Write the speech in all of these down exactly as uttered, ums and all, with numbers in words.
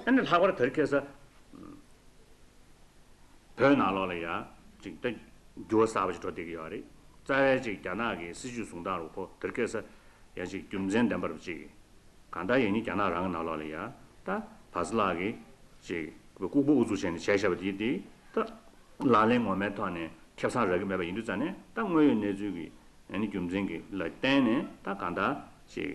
ཨ་ནི་ལྷག་པར་དེ་རིང་ཁ་སང་བོད་ནང་ལོགས་ལ་ཡ་ཅིག་ད་འགྱུར་བ་གསར་པ་ཞིག་འགྲོ་བསྡད་ཀྱི་ཡོད་རེད། རྩ་བའི་ཅིག་རྒྱ་ནག་གི་སྲིད་བྱུས་བཟུང་སྟངས་རུ་ཁོ་དེ་རིང་ཁ་སང་ཡ་ཅིག་རྒྱུ་མཚན་ལྡན་པ་རུ་ཅིག་གང་ལྟར་ཡིན་ནའི་རྒྱ་ནག་རང་གི་ནང་ལོགས་ལ་ཡ་ད་བྷ་སི་ལགས་ཀྱིས་ཅིག་ལྐུགས་པ་ཨུ་ཚུགས་བྱས་ནས་བྱས་བཞག་པ་དེ་དེ་ད་ལག་ལེན་ངོ་མའི་ཐོག་ནས་ཁེ་བཟང་རག་གི་མེད་པ་ཡིན་དུས་ཙང་ནས། ད་དངོས་ཡོད་གནས་ཚུལ་གྱི་ཨ་ནི་རྒྱུ་མཚན་གྱི་ལ་བརྟེན་ནས་ད་གང་ལྟར་ཅིག་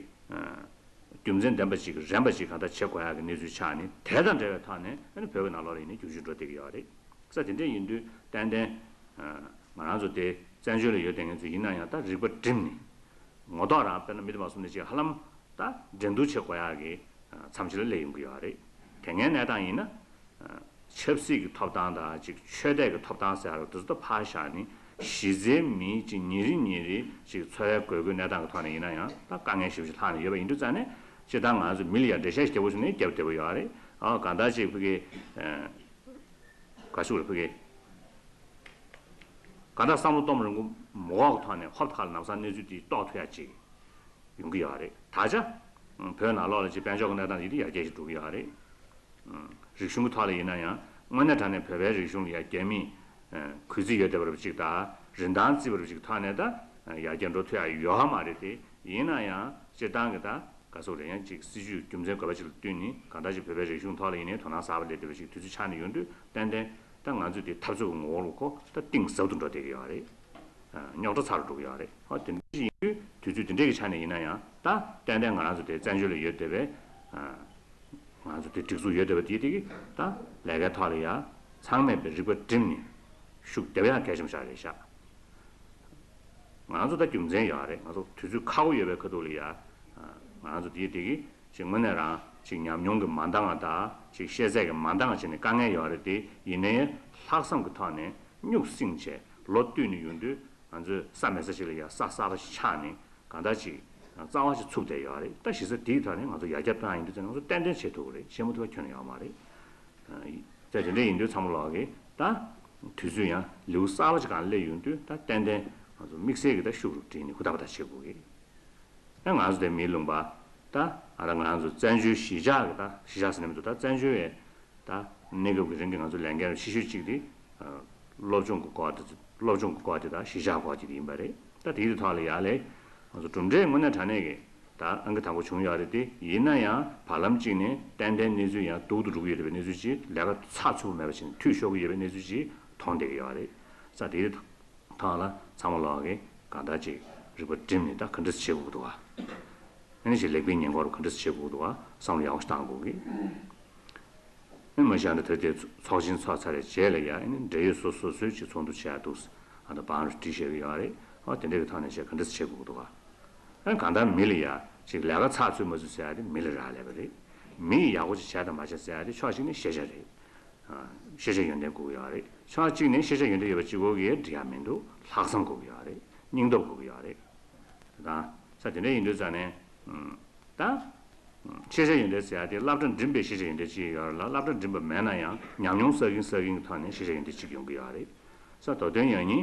རྒྱུ་མཚན་ལྡན་པ་ཅིག་རན་པ་ཅིག་གང་ལྟར་བྱེད་དགོས་ཡག་གི་གནས་ཚུལ་ཆགས་ནས། དེ་དང་འབྲེལ་བའི་ཐོག་ནས་ཨ་ནི་བོད་ཀྱི་ནང་ལོགས་ལ་ཡིན་ནའི་འགྱུར་བཅོས་འགྲོ་བསྡད་ཀྱི་ཡོད་རེད། ས་དེ་འདྲ་ཡིན་དུས་ཏན་ཏན་ང་རང་ཚོ་དེ་བཙན་བྱོལ་ལ་ཡོད་བསྡད་མཁན་ཚོ་ཡིན་ན་ཡང་ད་རིག་པ་བསྒྲིམས་ནས་ངོ་ཐོག་རང་དཔེར་ན་མི་དེ་མ་སོང་ནས་ཅིག་ཧ་ལམ་ད་འགྲན་བསྡུར་བྱེད་དགོས་ཡག་གི་མཚམས་ཆད་ལ་སླེབས་ཡོང་གི་ཡོད་རེད། དེ་སྔའི་གནས་སྟངས་ཡིན་ན། ཆབ་སྲིད་ཀྱི་ཐོབ་ཐང་དང་ཅིག་ཆོས་དད་ཀྱི་ཐོབ་ཐང་ཟེར་བ་དེ་ཚོ་ད་ཕར་བཞག་ནས། གཞི་རྩའི་མིའི་ཅིག་ཉིན་རེ་ཉིན་རེ་ཅིག་འཚོ་བའི་དགོས་མཁོའི་གནས་སྟངས་ཀྱི་ཐོག་ནས་ཡིན་ན་ཡང་ད་དཀའ་ངལ་ཞེ་པོ་ཅིག་ལྷག་ནས་ཡོད་པ་ཡིན་དུས་ཙང་ནས། སྤྱིར་བཏང་ང་ཚོ་མི་ལ་ཡང་འགྲེལ་བཤད་ཞིག་བདེ་པོ་བྱུང་ན་རྒྱབ་བདེ་པོ་ཡོད་རེད། ཨ་གང་ལྟར་ཅིག་ཕ་གི་ག་ཞུ་རེད། ཕ་གི་གང་ལྟར་བསམ་བློ་གཏོང་རིང་པོ་མ་འགོར་གི་ཐོག་ནས་ཧོབ་ཁ་ལ་ལམ་སང་གནས་ཚུལ་དེ་རྟོགས་ཐུབ་ཡ་ཅིག་ཡོང་གི་ཡོད་རེད། ད་ཆ་བོད་ནང་ལོགས་ལ་ཅིག་དཔལ་འབྱོར་གྱི་གནས་སྟངས་ཡིན་དུས་ཡར་རྒྱས་ཤིག་འགྲོ་གི་ཡོད་རེད། རིག་གཞུང་གི་ཐོག་ལ་ཡིན་ན་ཡང་དངོས་གནས་དྲང་གནས་བོད་པའི་རིག་གཞུང་ལ་ཡང་རྒྱ་མིས་གུས་བརྩི་ཡོད་བསྡད་པ་རབ་ཅིག་དང་རིན་ཐང་བརྩི་བ་རབ་ཅིག་ཐོག་ནས་ད་ཡར་རྒྱས་འགྲོ་ཐུབ་ཡ་ཡོད་མ་རེད་དེ། ཡིན་ན་ཡང་སྤྱིར་བཏང་གི་ད་ག་ཟེར་རེད། ཡང་ཅིག་སྲིད་བྱུས་རྒྱུ་མཚན་དགོས་པ་ཅིག་ལ་བསྟུན་ནས་གང་ལྟར་ཅིག་བོད་པའི་རིག་གཞུང་ཐོག་ལ་ཡིན་ནའི་དོ་སྣང་གསར་པ་སླེབས་བསྡད་པ་ཅིག་དུས་ཚོད་ཆགས་ནས་ཡོང་དུས་ཏན་ཏན་ད་ང་ཚོས་དེ་འཐབ་རྩོད་ཀྱི་ངོ་བོ་ལ་ཁོ་ད་གཏིང་ཟབ་ཏུ་འགྲོ་བསྡད་ཀྱི་ཡོད་རེད། རྙོག་དྲ་ཚ་རུ་འགྲོ་གི་ཡོད་རེད། ཨ་དེ་འདྲ་ཞིག་ཡིན་དུས་དུས་ཚོད་དེ་འདྲའི་གི་ཆ་ནས་ཡིན་ན་ཡང་ད་ཏན་ཏན་ང་རང་ཚོ་དེ་བཙན་བྱོལ་ལ་ཡོད་བསྡད་པའི་ང་ཚོ་དེ་སྒྲིག་འཛུགས་ཡོད་བསྡད་པ་དེ་དེ་གི་ད་ལས་ཀའི་ཐོག་ལ་ཡ་ཚང་མས་པའི་རིག་པ་བསྒྲིམས་ནས་ཤུགས་རྒྱབ་ཡ་གལ་ཆེན་པོ་ཞིག་རེད་ཤག་ང་ཚོ་ད་རྒྱུ་མཚན་ཡོད་རེད། ང་ཚོ་དུས་ཚོད་ཁག་པོ་ཡོད་པའི་ཁ་ཐུག་ལ་ཡ་ང་ཚོ་དེ་དེ་གི་ཅིག་དངོས་གནས་རང་ཅིག་ཉམས་མྱོང་གི་མ་འདང་བ་དང་ཅིག་ཤེས་ཚད་ཀྱི་མ་འདང་བ་བྱས་ནས་དཀའ་ངལ་ཡོད་རེད་དེ། ཡིན་ནའི་ལྷག་བསམ་གྱི་ཐོག་ནས་སྨྱུག་སྲིང་བྱས་ལོ་བསྟུད་ནས་ཡོང་དུས། ང་ཚོས་ས་མེད་ས་ཞིག་ལ་ཡ་ས་གསར་པ་ཞིག་ཆགས་ནས་གང་ལྟར་ཅིག་རྩ་བ་ཞིག་ཚུགས་བསྡད་ཡོད་རེད། ད་གཞི་རྩ་དེའི་ཐོག་ནས་ང་ཚོ་ཡར་རྒྱས་གཏོང་ཡ་ཡིན་དུས་ཙང་ང་ཚོ་ཏན་ཏན་བྱེད་ཐུབ་ཀྱི་རེད། བྱེད་མ་ཐུབ་པ་ཁྱོན་ནས་ཡོད་མ་རེད། ད་དེ་འདྲ་ཡིན་དུས་ཚང་མ་ལོག་གི་ད་དུས་ཚོད་ཡང་ལེའུ་གསར་པ་ཞིག་སྒང་སླེབས་ཡོང་དུས་ད་ཏན་ཏན་ང་ཚོ་དམིགས་བསལ་གྱི་ད་ཤུགས་རུ་བསྒྲིལ་ནས་ཧུར་ཐག་པ་ད་བྱེད་དགོས་ཀྱི། ད་ང་ཚོ་དེ་མིའི་ལུང་པ་ད་ཨ་ད་ང་ཚོ་བཙན་བྱོལ་གཞིས་ཆགས་ཀྱི་ད་གཞིས་ཆགས་ཟེར་ན་མི་འདུག་ད་བཙན་བྱོལ་བའི་ད་གནས་སྐབས་ཀྱི་རིང་གི་ང་ཚོ་ལས་འགན་ཆེ་ཤོས་གཅིག་དེ་ཨ་སློབ་སྦྱོང་གི་སྐོར་དེ། སློབ་སྦྱོང་གི་སྐོར་དེ་དང་གཞིས་ཆགས་སྐོར་དེ་ཡིན་པ་རེད། ད་དེའི་ཐོག་ལ་ཡར་ལས་ང་ཚོ་གྲུབ་འབྲས་དངོས་གནས་དྲང་གནས་ཀྱི་ད་ཨང་ཀི་དང་པོ་བྱུང་ཡོད་རེད་དེ། ཡིན་ན་ཡང་བར་ལམ་གཅིག་ནས་ཏན་ཏན་གནས་ཚུལ་ཡང་སྡུག་ཏུ་འགྲོ་གི་ཡོད་པའི་གནས་ཚུལ་ཅིག་ལས་ཀ་ཚགས་ཚུད་པོ་མེད་པ་བྱས་ནས་འཐུས་ཤོར་གྱི་ཡོད་པའི་གནས་ཚུལ་ཅིག་མཐོང་བསྡད་ཀྱི་ཡོད་རེད། ས་དེའི་ཐོག་ལ་ཚང་མ་ལོག་གི་གང་ལྟར་ཅིག་རིག་པ་བསྒྲིམས་ནས་ད་ག་འདྲ་བྱེད་དགོས་འདུག་བ། ཨ་ནི་ཞིག་ལེགས་པའི་ཉེས་འགོག་རུ་ག་འདྲ་བྱེད་དགོས་འདུག་བ་བསམ་བློ་ཡག་པོ་ཞིག་བཏང་དགོས་ཀྱི། ཨ་ནི་མ་གཞི་ཨ་ནི་དེ་དེ་ཚོགས་ཆེན་ཚོགས་ཚར་བའི་རྗེས་ལ་ཡ་ཨ་ནི་འབྲེལ་ཡོད་སོ་སོ་སོའི་ཅིག་ཚོགས་འདུ་བྱེད་ཡ་འདུག་ཨ་ད་བང་རུ་བྲིས་བཞག་གི་ཡོད་རེད། ཨ་དེ་འདྲ་གི་ཐོག་ནས་བྱས་ག་འདྲ་བྱེད་དགོས་འདུག་བ། ཨ་ནི་གང་ལྟར་མི་ལ་ཡ་ཅིག་ལས་ཀ་ཚགས་ཚུད་མ་ཚུད་ཟེར་ཡ་དེ་མི་ལ་རག་ལས་པ་རེད། མི་ཡིས་ཡག་པོ་ཅིག་བྱས་དང་མ་བྱས་ཟེར་ཡ་དེ་ཕྱོགས་གཅིག་ནས་ཤེས་བྱ་རེད། ཤེས་བྱ་ཡོན་ཏན་དགོས་ཀྱི་ཡོད་རེད། ཕྱོགས་གཅིག་ནས་ཤེས་བྱ་ཡོན་ཏན་ཡོད་པ་གཅིག་པོ་གིས་འགྲིག་ཡ་མི་འདུག་ལྷག་བསམ་དགོས་ཀྱི་ཡོད་རེད། སྙིང་སྟོབས་དགོས་ཀྱི་ཡོད་རེད། དེ་དང་ས་དེ་འདྲ་ཡིན་དུས་ཙང་ནས་ད་ཤེས་བྱ་ཡོན་ཏན་ཟེར་ཡ་དེ་སློབ་གྲྭ་འགྲིམ་པའི་ཤེས་བྱ་ཡོན་ཏན་གཅིག་ཡོད་རེད་ལ། སློབ་གྲྭ་འགྲིམ་པ་མེད་ན་ཡང་ཉམས་མྱོང་བསགས་ཀྱིན་བསགས་ཀྱིན་གྱི་ཐོག་ནས་ཤེས་བྱ་ཡོན་ཏན་གཅིག་ཡོང་གི་ཡོད་རེད། ས་དོ་དོན་ཡང་ནི་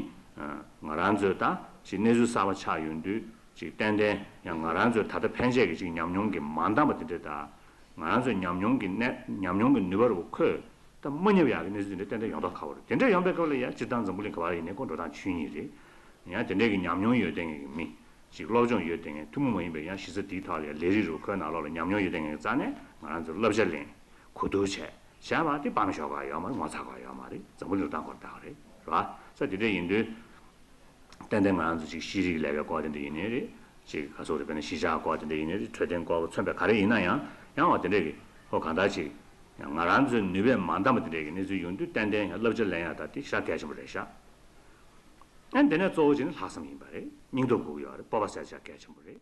ང་རང་ཚོས་ད་ཅིག་གནས་ཚུལ་གསར་པ་ཆགས་ཡོང་དུས་ཅིག་ཏན་ཏན་ཡང་ང་རང་ཚོས་ད་ལྟ་ཕན་ཆད་ཀྱི་ཅིག་ཉམས་མྱོང་གི་མ་འདང་བ་དེ་འདྲ་དང་། ང་རང་ཚོའི་ཉམས་མྱོང་གི་གནས་ཉམས་མྱོང་གི་ནུས་པ་རུ་ཁོས་ད་མ་བསྙབས་ཡག་གི་གནས་ཚུལ་དེ་འདྲ་ཏན་ཏན་ཡོང་མདོག་ཁ་པོ་རེད། དེ་འདྲ་ཡོང་པའི་སྐབས་ལ་ཡ་སྤྱིར་བཏང་འཛམ་བུ་གླིང་ག་པར་ཡིན་ནའི་ཁོ་འགྲོ་སྟངས་ཆོས་ཉིད་རེད། ཡང་དེ་འདྲ་གི་ཉམས་མྱོང་ཡོད་བསྡད་མཁན་གྱི་མི་ཅིག་སློབ་སྦྱོང་ཡོད་བསྡད་མཁན་ཐུན་མོང་མ་ཡིན་པའི་ཡང་གཞི་རྩ་དེའི་ཐོག་ལ་ཡ་ལས་རིགས་རུ་ཁོའི་ནང་ལོགས་ལ་ཉམས་མྱོང་ཡོད་བསྡད་མཁན་གྱི་རྩ་ནས་ང་རང་ཚོ་བསླབ་བྱ་ལེན། གོ་བསྡུར་བྱས་བྱས་པ་དེ་སྤང་ཞོག་ག་ཡོད་མ་རེད། ངོ་ཚ་ག་ཡོད་མ་རེད། འཛམ་བུ་གླིང་རུ་བཏང་དགོས་རེད། ད་ག་རེད་རེད་བ། ས་དེ་འདྲ་ཡིན་དུས། ཏན་ཏན་ང་རང་ཚོ་ཅིག་ཤེས་རིག་ལས་ཀའི་སྐོར་དེ་འདྲ་ཡིན་ནའི་རེད། ཅིག་ག་སོགས་རེད། དཔེར་ན་གཞིས་ཆགས་སྐོར་དེ་འདྲ་ཡིན་ནའི་རེད། འཕྲོད་བསྟེན་སྐོར་མཚོན་པའི་ག་རེ་ཡིན་ན་ཡང་ཡང་བ་དེ་འདྲ་གི་ཧོ་གང་ལྟར་ཅིག་ཡང་ང་རང་ཚོའི་ནུས་པས་མ་འདང་བ་དེ་འདྲ་གི་གནས་ཚུལ་ཡོང་དུས་ཏན་ཏན་ཡང་བསླབ་བྱ་ལེན་ཡག་ད་དེ་ཞེ་དྲག་གལ་ཆེན་པོ་རེད་ཤག་ཨ་དེ་ནས་གཙོ་བོ་ཅིག་ནི་ལྷག་བསམ་ཡིན་པ་རེད། སྙིང་སྟོབས་དགོས་ཀྱི་ཡོད་རེད། སྤོབས་པ་ཟེར་ཡག་གལ་ཆེན་པོ་རེད།